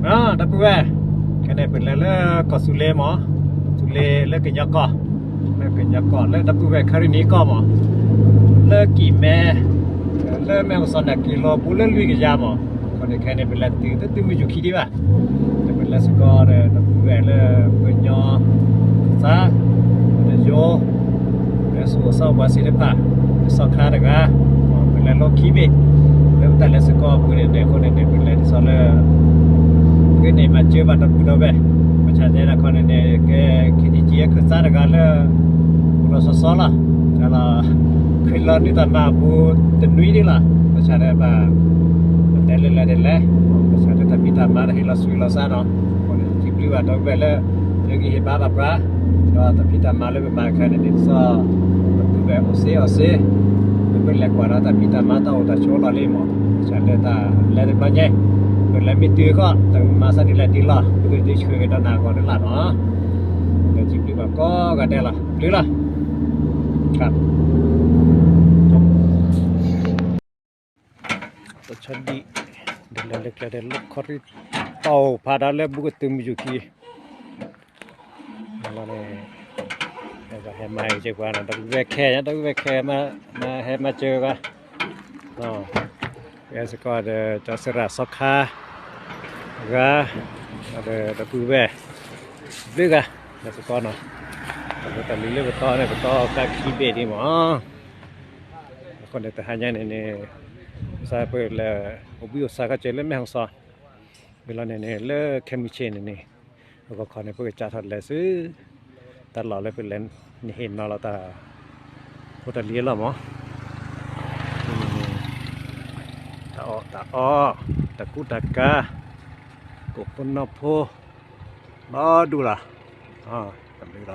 ဒီပုၢ်ဝဲၢ်, ခဲန့ၣ် ပလဲၤလၢကီၢ်သူလ့ၤမး, ကီၢ်သူလ့ၤလၢကညီကီၢ်, လၢကညီကီၢ် လၢဒီပုၢ်ဝဲၢ်ခဲရံနံၤကီၢ်မး, လၢကံၣ်မဲ, လၢမဲၢ်ကစီၣ်န့ၣ် က့ၤလီၤပူၤလၢလွံၢ်ကယၤမး, အဃိန့ၣ်ခဲန့ၣ် ပလဲၤတုၤတတုၤမုၢ်ယူၤခံဒံးဘၣ်, ဒီးပလဲၤစ့ၢ်ကီးဒီး ဒီပုၢ်ဝဲၢ်လၢပညီ ကစၢ်, ဒီးယိၤ, ဒီးဆူၣ်အိၣ်သးအိၣ်ပှၤသ့ၣ်တဖၣ်, ဒီးစီၤခါတဂၤ, ပလဲၤလီၢ်ခံဘ့ၣ်, လၢပတၢ်လဲၤစ့ၢ်ကီးအပူၤန့ၣ်န့ၣ် အဃိန့ၣ်န့ၣ် ပလဲၤဒ်သိးလၢ ဂ့ၢ်န့ၣ်မၤစၢၤဘၣ်ဒီပုၢ်ဒီဝဲၢ်, ဘၣ်ဆၣ်တဲဒၣ်ခီန့ၣ်န့ၣ် ကဲ ခ့တံက့ ခၢၣ်သးတဂၤလၢ အိၣ်ဒီးစီစီလီၤ, တၢ်လီၤ ခ့လီၤနုၢ်တၢ်မၤအပူၤတနွံဒံးလီၤ, ဘၣ်ဆၣ်ဒီးဘၣ် ပတဲလၢလဲၤဒ်လဲၣ်, ဘၣ်ဆၣ်ဒီးတၢ်ဖံးတၢ်မၤတဟ့ၣ်လီၤဆူၣ်လီၤစးနီၤ, အဃိန့ၣ် စံးဘျုးဘၣ်ဒီပုၢ်ဝဲၢ်လၢ လၢကဟ့ၣ်ဘါဘၣ်ပှၤ, ဒီးတၢ်ဖံးတၢ်မၤလၢပမၤခဲန့ၣ်န့ၣ် ဒ်သိး ဒီပုၢ်ဝဲၢ်အိၣ်စ့အီၣ်စ့, ဒီပုၢ်ဝဲၢ်လဲၤကွၢ်ဒီးတၢ်ဖံးတၢ်မၤတၢ်အိၣ်တၢ်ဆိးလီၢ်လံမး, ဘၣ်ဆၣ်လၢတၢ်လဲၤတဘျီညါ, ပလဲၤမ့ၢ်တုၤဃီ တၢ်မၤစၢ်ဒ်လဲၣ်ဒ်လဲၣ်, ပကဒုးဆှၢက့ၤဒီးနၤအဂီၢ်န့ၣ်လီၤနီၤ, ဒီးစံးဘျုးဘၣ်ကိးဂၤဒဲးလီၤ, ဘျုးလီၤ. တဆီဒံး, ဒ်လဲၣ်လၢကျဲဒဲးလၢခီရံၣ်တီၢ်ဖးဒိၣ်လၢဘူးကတုၤမုၢ်ယူၤခံ, လီၤန့ၣ်, ဟဲမၤအံၤက့ၤပှၤနီၤ, ဒီပုၢ်ဝဲၢ်ခဲ ဒီပုၢ်ဝဲၢ်ခဲ မၤဟဲမၤစၢၤဘၣ်, ဟဲစ့ၢ်ကီးဒီး ကၠီစရၣ်စီၤခါ ဂၤ, ဒီးဒီပုၢ်ဝဲၢ် ဘျုးဂၤ, ဟဲစ့ၢ်ကီးနီၤ, ဒီးတၢ်လံၤလၢပတီၢ်န့ၣ် ပတီၢ်ကါခံဘ့ၣ်ဒံးမး အဃိန့ၣ် တဟါညါန့ၣ်န့ၣ် ကစၢ်ပလဲၤအိၣ်ဘှံးအိၣ်သါခီကၢၤလၢမဲၢ်ဟီၣ်စီ, ဝံၤလီၤန့ၣ်န့ၣ် လၢခဲမုၢ်ဆ့ၣ်န့ၣ်န့ၣ် အဂီၢ်ခီန့ၣ် ပကစးထီၣ်လဲၤဆူ တၢ်လီၢ်လၢပလဲၤနဟ့ၣ်နီၤလီၤတၢ်ဖိတၢ်လံၤအလီၢ်မး, တၢ်အီၣ်တၢ်အီ, တၢ်ကူတၢ်ကၤ, ကိၣ်ဖိနီၢ်ဖိ, ဘီဒူၣ်လီၤ, တၢ်ဘျုးလီၤ.